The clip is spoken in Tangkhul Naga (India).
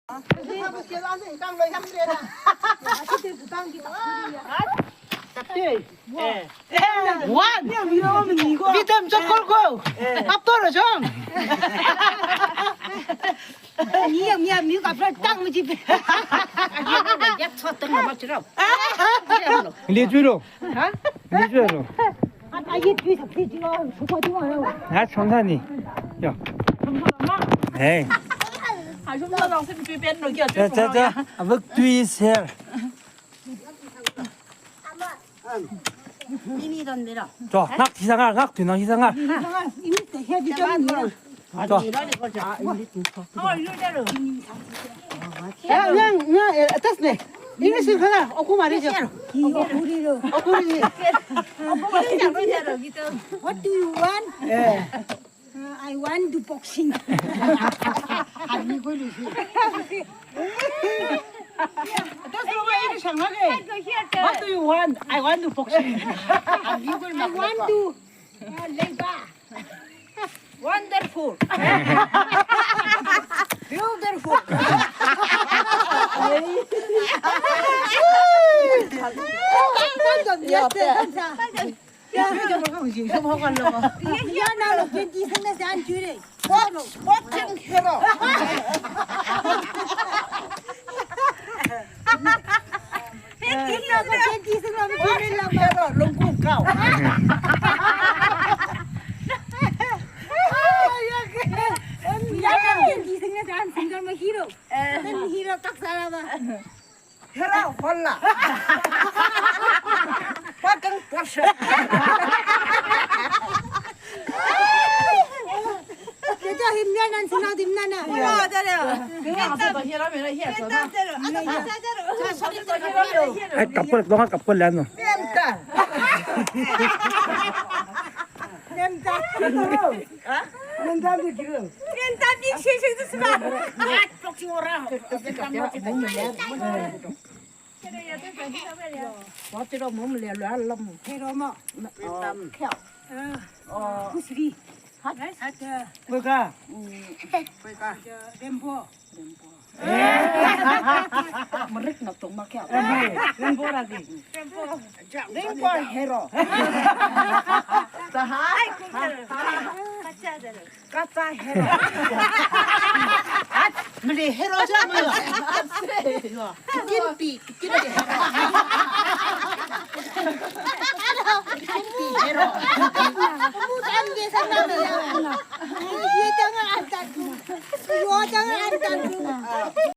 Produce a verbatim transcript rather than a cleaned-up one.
One. Mitam chokol ko. Apto ro chong. Ni yang mi mi ka fra tang mi ji. Yap chot tang ma chiro. Li ju ro. Ha? Li ju ro. Ai, ai, tui sak ti ji lo, su ko ti wa lo. Nga chong tha ni. Yo. Hey. Cha, cha, cha. Avak tui is here. Mimi don de lo. Cho, ngak hi sanga, ngak tui nang hi sanga. Cho. Yang, yang, eh, atas ne. English khala, oku mari jo. Oku ri. What do you want? Eh. Uh, I want to boxing. Ani ko lu si. Atas lo English hāng lage. What do you want? I want to boxing. I want to, uh, labor. Wonderful. Beautiful. Yes, yes. Ya, ya, na lo, twenty sing na san jure. What, what can hero? Twenty sing na, twenty sing na, twenty sing na. Hero, lungku kau. Ya, na twenty sing na san single ma hero. Then hero tak sara ba. Hero, hola. Pakang Porsche. Kita himna nan suna dimna na. Ya, ada ya. Ai, kapkol, longa kapkol lan no. Menta. Menta. Ha? Menta di kira. Menta di sing sing tu suna. Ai, pok si ora. Wati ro mum le lo alam. Hero mo. Tam. Kyo. Ah. Oh. Kusri. Hat. Hat. Weka. Weka. Rembo. Rembo. Merik na tong ma kyo. Rembo lagi. Rembo. Rembo hero. Tahai. Kacha hero. At, mele hero ja mele. Kimpi, kimpi hero. Kimpi hero. Kamu tangge sana mele. Ye jangan antar tu. Yo jangan antar tu.